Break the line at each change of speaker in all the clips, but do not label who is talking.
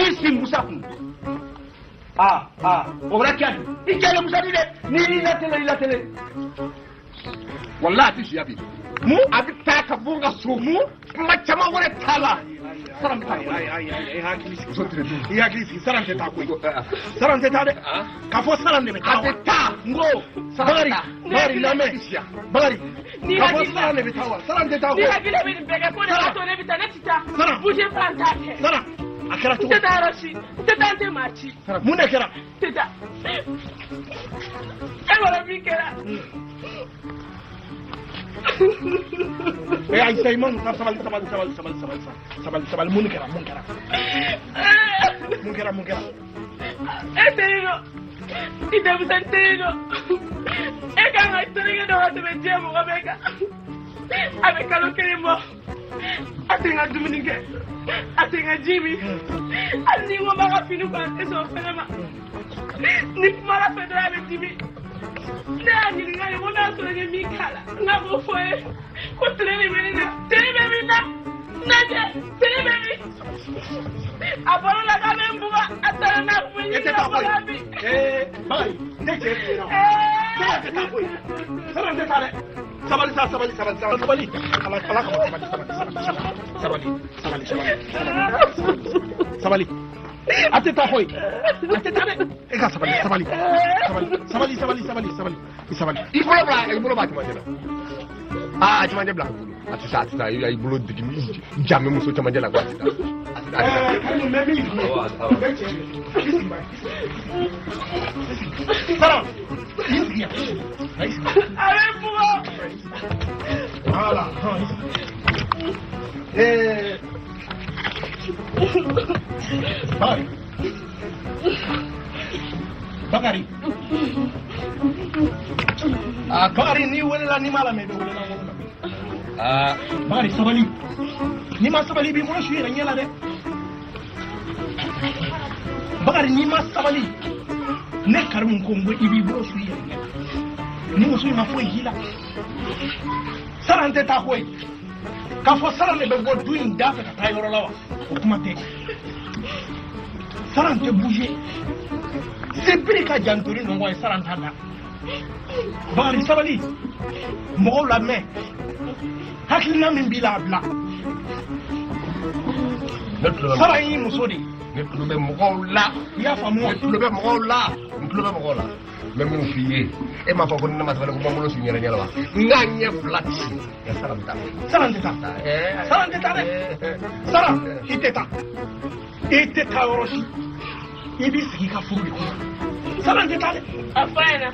K'i si Musa kun. Aa aa, o kɛra kiya di. I kɛlen Musa di dɛ. N'i y'i latele, i latele.
Walahi, a tɛ siya bi.
Mun?
A bɛ taa ka bɔ n ka so.
Mun?
Kuma caman wɛrɛ t'a la. Saran bɛ taa.
Ayi, ayi, ayi, i hakili sigi.
Muso tere dun.
I hakili sigi, Saran tɛ taa koyi. Saran tɛ taa dɛ. K'a fɔ Saran de bɛ taa.
A bɛ taa.
N ko Bakari, Bakari lamɛn. Bakari, k'a fɔ Saran de bɛ taa wa? Saran tɛ taa
Ni
koyi.
hakili bɛ nin bɛɛ kɛ ko de b'a to ne bɛ taa, ne tɛ taa.
Sara.
Bouger fana t'a kɛ.
Saran, a kɛra
N
cogo
tɛ taa yɔrɔ si. N tɛ taa, n tɛ maa ci.
Mun de kɛra?
N tɛ taa. E b'a dɔn min kɛra.
Eh, Ayisa, i ma sabali, sabali, sabali, sabali, sabali, sabali, sabali. Mun de kɛra? Mun kɛra? Mun kɛra? Mun kɛra?
E teri dɔ. I denmisɛnnin teri dɔ. E kan ka terikɛ dɔ ka tɛmɛ diɲɛ mɔgɔ bɛɛ kan. A bɛ kalo kelen bɔ. A tɛ n ka dumuni kɛ. A tɛ n ka ji min. Hali ni n ko n b'a ka fini ko, a tɛ sɔn o fɛnɛ ma. Ni kumara fɛ dɔrɔn, a bɛ dimi. Ne y'a ɲininka de ko n'a sɔrɔ n ye min k'a la. N k'a b'o fɔ n ye. Ko tere de bɛ ne na. Tere bɛ min na. Lajɛ, tere bɛ min. A bɔra la k'a bɛ n bugɔ. A taara n'a kun bɛ
E
ɲini
tɛ
ka
taa koyi.
bugɔ bi.
Eh, Bakari, n tɛ cɛ f'i ɲɛna. Saran tɛ taa koyi. Saran tɛ taa dɛ. Sabali sa, sabali, sabali, sabali, sabali. Ala, Ala kama, sabali, sabali, sabali, sabali, sabali, sabali, sabali. A tɛ taa koyi. A tɛ taa dɛ. E ka sabali, sabali, sabali, sabali, sabali, sabali, sabali, i sabali.
I bolo bila, i bolo b'a cɛmancɛ la. Aa, a cɛmancɛ bila. A tɛ taa, a tɛ taa. I bolo digi ja bɛ muso cɛmancɛ la ko a tɛ taa. A tɛ taa, a tɛ taa.
Eh, Karimu, n bɛ min f'i ye. N bɛ cɛ i sigi ba. Saran, i sigi yan. I sigi.
A bɛ n bugɔ.
Voilà. Hɔn, i sigi. Eh, Bakari. Bakari. Ah, Bakari, n'i welela, n'i m'a lamɛn, i bɛ welela n la.
Aa.
Bakari, sabali. N'i ma sabali, i b'i bolo su i yɛrɛ ɲɛ la dɛ. Bakari, n'i ma sabali, ne Karimu ko n ko i b'i bolo su i yɛrɛ ɲɛ la. Ni muso in ma foyi k'i la. Saran tɛ taa koyi. K'a fɔ Saran de bɛ bɔ du in da fɛ ka taa yɔrɔ la wa? O kuma tɛ. Saran tɛ bouger. Sebiri ka jantori nɔngɔn ye, Saran t'a da. Bakari, sabali. Mɔgɔw lamɛn. Hakilina min b'i la, a bila.
Ne tulo bɛ
Saran y'i muso de ye.
Ne tulo bɛ mɔgɔw la.
I y'a faamu wa?
Ne tulo bɛ mɔgɔw la. N tulo bɛ mɔgɔw la. N bɛ min f'i ye, e m'a fɔ ko ni ne ma sabali ko n b'an bolo su n yɛrɛ ɲɛ la wa? N k'a ɲɛ fila ci. Nka Saran bɛ taa.
Saran tɛ taa. Saran tɛ taa dɛ. Saran, i tɛ taa. I tɛ taa yɔrɔ si. I b'i sigi i ka furu de kɔnɔ. Saran tɛ taa dɛ.
A fɔ a ɲɛna.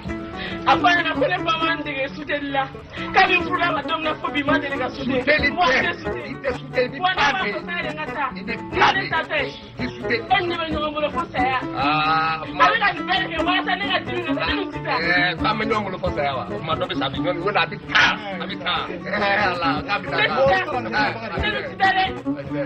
A fɔ a ɲɛna ko ne ba ma n dege suteli la. Kabi n furula ma don min na fo bi, n ma deli ka sute.
Suteli
Wa n
tɛ.
tɛ sute.
I tɛ sute, i bɛ
Wa ne
taa
b'a
de.
fɔ sa de n ka taa.
I bɛ taa
Ne
de.
ta tɛ.
I sute.
E ni ne bɛ ɲɔgɔn bolo fo saya.
Aa,
A bɛ ka nin bɛɛ de kɛ walasa ne ka dimi ka taa, ne dun tɛ taa.
Ɛɛ, k'an bɛ ɲɔgɔn bolo fo saya wa? O tuma dɔ bɛ sa bi, ɲɔgɔn wele a bɛ taa, a bɛ taa. Ɛɛ, Ala, k'a bɛ
Ne tɛ
taa.
taa. Ne dun tɛ taa dɛ.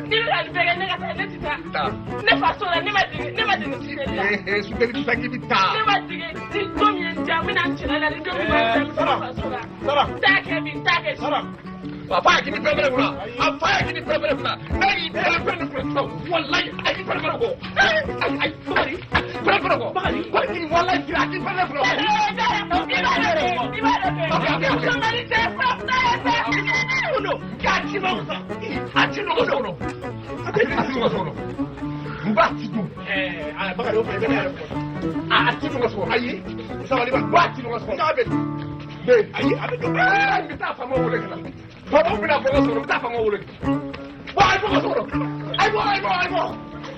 N'i bɛ ka nin bɛɛ kɛ, ne ka taa, ne tɛ taa.
Taa.
Ne faso la, ne ma dege, ne ma dege suteli la.
Ee, suteli tɛ taa k'i bɛ taa.
Ne ma dege. Ni don min ye n diya, n bɛ na n cɛla la. Ni don min ma n diya, n bɛ taa n faso la.
Saran.
N t'a kɛ bi, n t'a kɛ sini.
Saran.
A fa ye k'i ni pɛrɛn-pɛrɛn kunna. A fa ye k'i ni pɛrɛn-pɛrɛn kunna. N'a y'i pɛrɛn-pɛrɛn kunna sisan, walayi, a y'i pɛrɛn-pɛrɛn kɔ. Ayi, ayi, Bakari, pɛrɛn-pɛrɛn kɔ. Bakari, walayi, a k'i pɛrɛn-pɛrɛn kunna.
I b'a dɔn kɛ, i b'a dɔn kɛ. Sɔngɔli tɛ fura fura ye sa.
K'a ci ma sa. A ci nɔgɔ so kɔnɔ. A ci nɔgɔ so kɔnɔ. N b'a ci dun.
Ɛɛ, aa, Bakari, o fana i bɛ ne yɛrɛ fɔ.
A ci nɔgɔ so kɔnɔ.
Ayi, sabali ba.
N b'a ci nɔgɔ so kɔnɔ.
N'a bɛ
Bɛ.
Ayi, a bɛ don.
Ɛɛ, n bɛ taa faamaw wele ka na. Faamaw bɛna bɔ n ka so kɔnɔ, n bɛ taa faamaw wele. Bɔ, a ye bɔ n ka so kɔnɔ. A ye bɔ, a ye bɔ, a ye bɔ.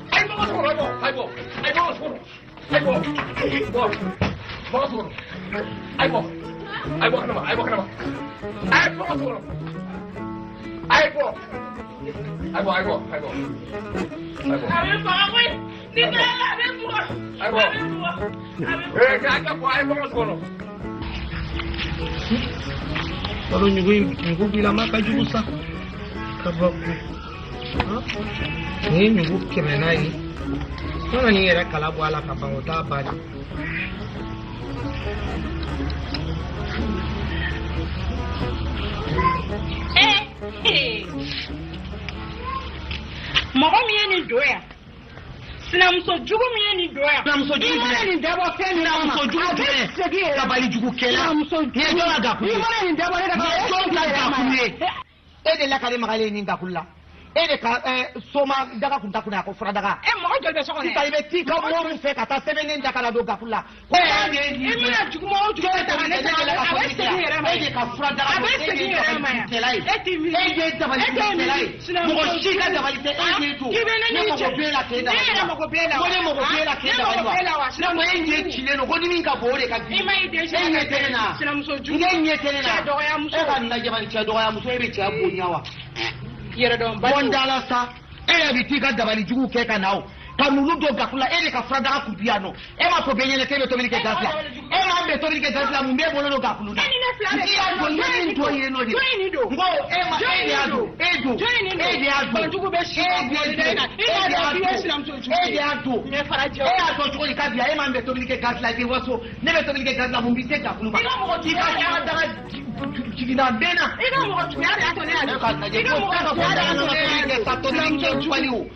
A ye bɔ n ka so kɔnɔ, a ye bɔ, a ye bɔ. A ye bɔ n ka so kɔnɔ. A ye bɔ. Bɔ. Bɔ n ka so kɔnɔ. A ye bɔ. A ye bɔ kɛnɛma, a ye bɔ kɛnɛma. A ye bɔ n ka so kɔnɔ. A ye bɔ. A ye bɔ, a ye bɔ, a ye bɔ. A ye bɔ.
A bɛ faga koyi. Ni taara la, a bɛ bugɔ.
A ye bɔ.
A bɛ bugɔ. A bɛ bugɔ.
Ee, k'a ka bɔ, a ye bɔ n ka so kɔnɔ.
Balo ɲugu in ɲugu bilama ka jugu sa, kabako. Nin ye ɲugu 100 ye. Yɔrɔ nin yɛrɛ kala bɔ a la ka ban, o t'a ban.
Mɔgɔ min ye nin don yan, Sinamuso jugu min ye nin don yan.
Sinamuso jugu
I mana nin dabɔ fɛn min kama.
Sinamuso jugu
A bɛ segin yɛrɛ.
Dabali jugukɛla.
Sinamuso jugu.
Nin ye jɔn ka gakulu ye?
I mana nin dabɔ ne kama.
Nin ye jɔn ka gakulu ye? E de la ka ne magalen nin gakulu la. E de ka soma daga kun ta kunna ko fura daga.
E mɔgɔ joli bɛ so kɔnɔ yan?
Sisan i bɛ t'i ka mɔgɔw fɛ ka taa sɛbɛnnen da ka na don gakulu la. Ko e de ye
I
nin
mana juguman o juguman ta ka ne ta a bɛ segin yɛrɛ ma.
E de ka fura daga
A bɛ segin yɛrɛ ma yan.
E
E t'i miiri.
E de ye dabali
E t'i
jugukɛla ye.
miiri.
Mɔgɔ si ka dabali tɛ e de don.
K'i bɛ ne
Ne
ɲini
mago
cɛ.
b'e la k'e dabali.
Ne yɛrɛ mago b'e la wa?
Ko ne mago b'e la k'e
Ne
dabali
mago b'e la wa?
Ne ko e ɲɛ cilen don ko ni min ka bon o de ka girin.
I ma i den
E ɲɛ tɛ ne na.
Sinamuso jugu.
Ne ɲɛ tɛ ne na.
Cɛ dɔgɔyamuso.
E ka nin lajɛ bani cɛ dɔgɔyamuso e bɛ cɛ bonya wa?
Yɛrɛdɔnbali.
Bɔ n da la sa. E yɛrɛ bɛ t'i ka dabali juguw kɛ ka na o. Ka nunu don gakulu la e de ka fura daga kun bi yan nɔ. E m'a fɔ bɛɛ ɲɛna k'e bɛ tobili kɛ gaz la. E m'a bɛ tobili kɛ gaz la mun b'e bolo don gakulu la?
E ni ne fila de
I y'a don ne min don yen nɔ de.
Jɔn ye nin don?
N ko e ma e de y'a don. E don.
Jɔn ye nin don?
E de y'a don.
Banjugu bɛ si
E de
ka
y'a don.
bɔ i
E de
n'a
y'a
dɔn k'i ye
don.
sinamuso jugu
E de y'a don.
Ɲɛ fara jɛ.
E y'a dɔn cogo di k'a bi yan e m'an bɛ tobili kɛ gaz la i tɛ waso ne bɛ tobili kɛ gaz la mun b'i se gakulu ma?
I ka mɔgɔ
I ka fura daga jiginna a mɛnna.
I ka mɔgɔ juguya de y'a to ne y'a
E ka lajɛ
I ka
ko
mɔgɔ
ka
juguya de y'a to ne y'a
kɛ sa tobili kɛ wali o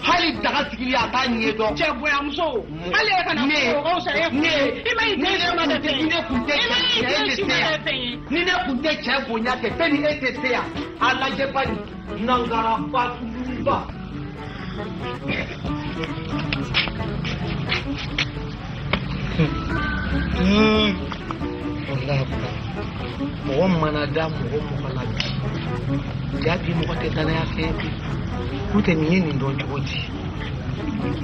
hali daga sigili a t'a ɲɛ dɔn.
Cɛ bonyamuso. Hali e kana
Ne
fɔ o sa e
ne
I ma i
ne
den si ma
kun
kɛ
tɛ
fɛn
ni
ye.
ne kun tɛ
I ma i
cɛ
den
e
si
tɛ
ma
se
kɛ
yan
fɛn ye.
ni ne kun tɛ cɛ bonya kɛ fɛn ni e tɛ se yan a lajɛ bani nangaraba tuluba. Walahi mɔgɔ mana da mɔgɔ mɔgɔ la bi ja bi mɔgɔ tɛ danaya fɛn bi n'o tɛ nin ye nin dɔn cogo di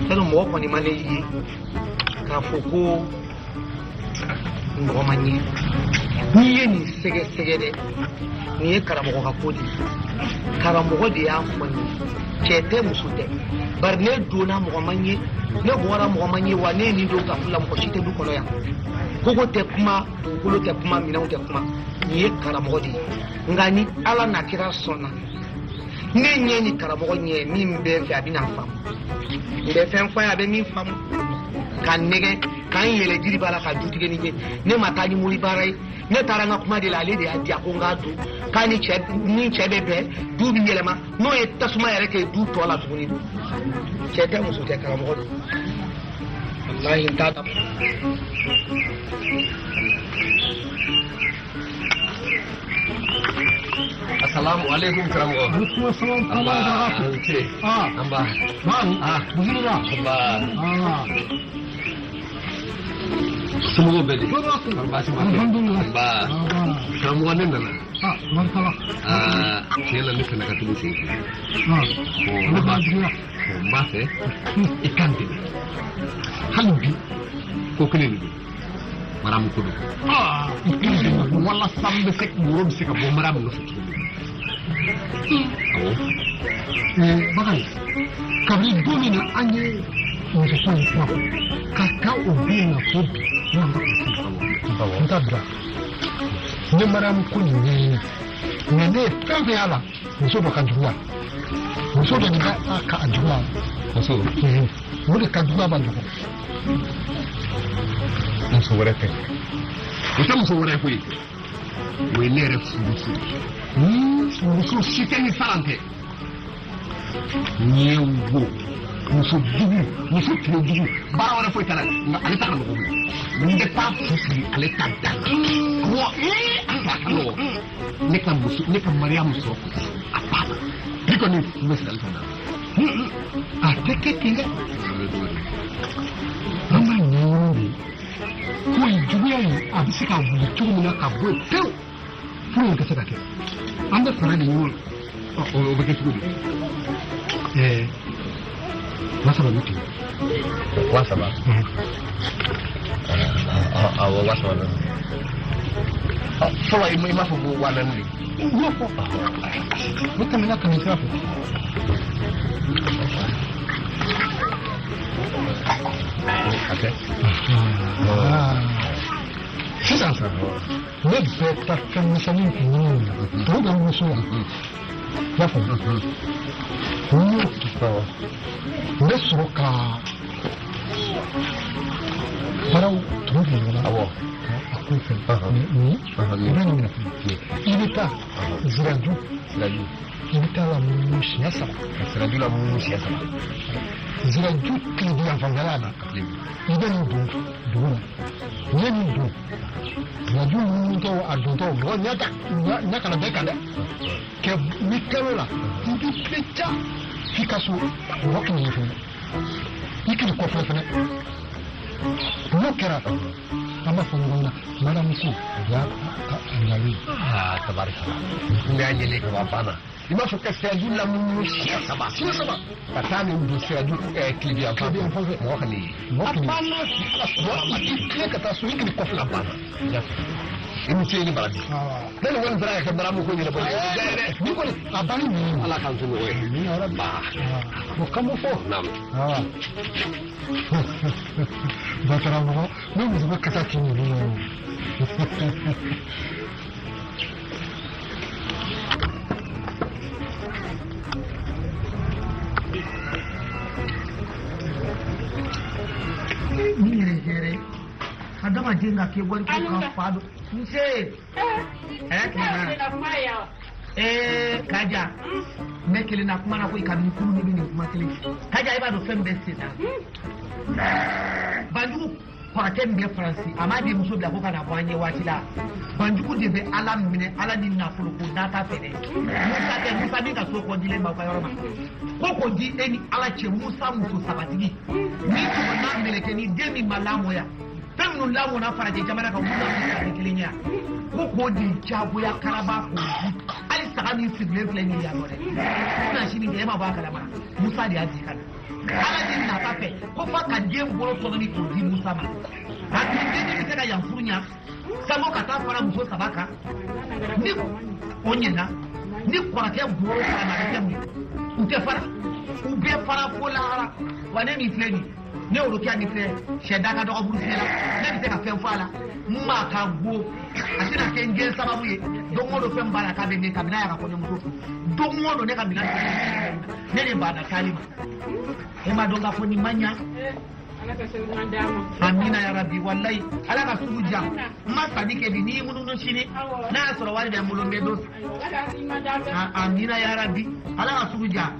yalo mɔgɔ kɔni ma ne ye k'a fɔ ko mɔgɔ ma ɲɛ n'i ye nin sɛgɛsɛgɛ dɛ nin ye karamɔgɔ ka ko de ye karamɔgɔ de y'a fɔ n ye cɛ tɛ muso tɛ bari ne donna mɔgɔ ma ɲɛ ne bɔra mɔgɔ ma ɲɛ wa ne ye nin don gafu la mɔgɔ si tɛ du kɔnɔ yan kogo tɛ kuma dugukolo tɛ kuma minɛnw tɛ kuma nin ye karamɔgɔ de ye nka ni ala n'a kira sɔnna ne ɲɛ ni karamɔgɔ ɲɛ min bɛ n fɛ a bɛ n'a faamu n bɛ fɛn fɔ a ye a bɛ min faamu ka nɛgɛ k'an yɛlɛ jiri b'a la ka du tigɛ ni ye ne ma taa ni mori baara ye ne taara n ka kuma de la ale de y'a di a ko n k'a dun k'a ni cɛ ni cɛ bɛ bɛn du bɛ yɛlɛma n'o ye tasuma yɛrɛ kɛ du tɔ la tuguni cɛ tɛ muso tɛ karamɔgɔ don walahi n t'a da.
Assalamu alaikum karamɔgɔ.
Aleykum salaam
An ba an ce.
Ah.
An ba.
Bari,
Ah.
bisimila.
An ba.
Ah.
Somɔgɔw bɛ di?
Tɔɔrɔ tɛ.
An baasi ma tɛ.
Alhamdulillah.
An ba.
Ah.
Karamɔgɔ ne nana.
Ah, barikala.
Aa tiɲɛ la ne fana ka tugu sen fila.
Ah.
Bon,
Ala
ne
k'a
b'a
juguya.
bon, n b'a fɛ i ka n dɛmɛ. Hali bi ko kelen de don. Maramu ko don.
Ah.
I ka n dɛmɛ walasa n bɛ se woro bɛ se ka bɔ maramu nɔfɛ cogo min. Awɔ.
Bakari, kabini don min na an ye muso ko in kuma fɔ, ka taa o don na fo bi, ne ma o
Awɔ.
n t'a bila. Ne Mariyamu ko nin ɲɛɲini. Nka ne ye fɛn fɛn y'a la, muso dɔ ka juguya. Muso dɔ de ka a ka a juguya.
Muso.
O de ka juguya ma nɔgɔn.
Muso wɛrɛ tɛ. O tɛ muso wɛrɛ ye koyi. O ye ne yɛrɛ furumuso ye. Muso si tɛ ni saran tɛ. Ɲɛ wo muso jugu muso tile jugu baara wɛrɛ foyi t'a la nka ale ta ka nɔgɔn koyi. N bɛ taa fu siri ale ta da la. Wa ee a ta ka nɔgɔn. Ne ka muso ne ka Mariyamu sɔrɔ a banna. Bi kɔni n bɛ siri ale ta da la.
A tɛ kɛ ten dɛ. An b'a ɲɛɲini de ko in juguya in a bɛ se ka wuli cogo min na ka bɔ yen pewu furu in ka se ka kɛ. An bɛ fɛɛrɛ de ɲini o la.
Ɔ o bɛ kɛ cogo di?
Ɛɛ 2 bɛ ten.
3000. Awɔ 3000 bɛ. Fɔlɔ i m'a fɔ ko 4000 de.
N y'o fɔ. O tɛmɛna tɛmɛ sira fɛ.
A tɛ.
Sisan sa ne bɛ taa fɛn misɛnnin kun ɲini nin na o bɛ n muso la i y'a faamu n y'o kɛ n bɛ sɔrɔ ka Baaraw tumu bɛ ɲɔgɔn na.
Awɔ.
A ko fɛn. Nin i bɛ nin minɛ. I bɛ taa Ziraju.
Siraju.
I bɛ taa la munumunu siɲɛ saba.
Ka siraju la munumunu siɲɛ saba.
Ziraju tilebin yanfanfɛla la. I bɛ nin don dugu la. N'i ye nin don Ziraju munumutɔ a dontɔ mɔgɔ ɲɛ ta ɲɛ kana bɛɛ kan dɛ. Kɛ n'i kɛr'o la i bɛ tile ca f'i ka so mɔgɔ kɛmɛ ye fɛnɛ. I k'i kɔfilɛ fɛnɛ. N'o kɛra an b'a fɔ ɲɔgɔn ɲɛna madamu ko o y'a a ɲalen ye.
Aa tabarikala. N y'a ɲini ka ban banna. I b'a fɔ ka siraju lamunumunu siɲɛ saba.
Siɲɛ saba.
Ka taa nin don siraju tilebin yanfan
Tilebin yanfan fɛ.
Mɔgɔ ka n'i ye.
Mɔgɔ k'i
A banna ala sɔnna
i k'i tilen ka taa so i k'i kɔfilɛ.
A banna. I ni ce i ni baraji. Ne ni kɔni sera ka kɛ maramu ko ɲɛnabɔ.
Ni kɔni a banni nin ye.
Ala k'an to ɲɔgɔn ye.
Amina ya Rabbi.
Ba.
O kan b'o fɔ.
Naamu.
Bakaramɔgɔ ne muso ko kasa t'i ɲinɛ o.
Ni yɛrɛ hɛrɛ ye adamaden ka kɛ wari ko ka fa don nse ee kaja ne kelen na kuma na koyi kabini kulu ne bɛ nin kuma kelen kaja i b'a dɔn fɛn bɛɛ sen na banjugu kɔrɔkɛ min bɛ faransi a m'a denmuso bila ko ka na bɔ an ye waati la banjugu de bɛ ala minɛ ala ni nafolo ko nata fɛ dɛ musa tɛ musa min ka so kɔ dilen b'aw ka yɔrɔ ma ko k'o di e ni ala cɛ musa muso sabatigi ni tɔgɔ n'a mɛlɛkɛ ni den min ma lamɔ yan fɛn minnu lamɔna farajɛ jamana kan olu lamɔ tɛ kelen ye yan ko k'o de diyagoya karaba k'o di hali saga min sirilen filɛ nin ye yan nɔ dɛ na sini kɛ e ma bɔ a kalama musa de y'a di ka na ala ni nata fɛ ko f'a ka den bolo tɔnɔmi k'o di musa ma a tun den bɛ se ka yan furu ɲa sanko ka taa fara muso saba kan ni o ɲɛna ni kɔrɔkɛ bɔr'o kalama a bɛ kɛ mun ye u tɛ fara u bɛɛ fara fo lahara wa ne min filɛ nin ne worokiya min filɛ sɛ da ka dɔgɔ burusi la ne bɛ se ka fɛn fɔ a la n b'a ka go a tɛna kɛ n gɛn sababu ye don o don fɛn b'a la k'a bɛ ne kabini a y'a ka kɔɲɔmuso furu don o don ne ka minɛn ne de banna taali ma e ma dɔn k'a fɔ nin ma ɲa. Amina ya Rabbi wallahi ala ka sugu diya n ma sanni kɛ bi n'i y'i munumunu sini n'a y'a sɔrɔ wari bɛ n bolo n bɛ dɔ san amina ya Rabbi ala ka sugu diya.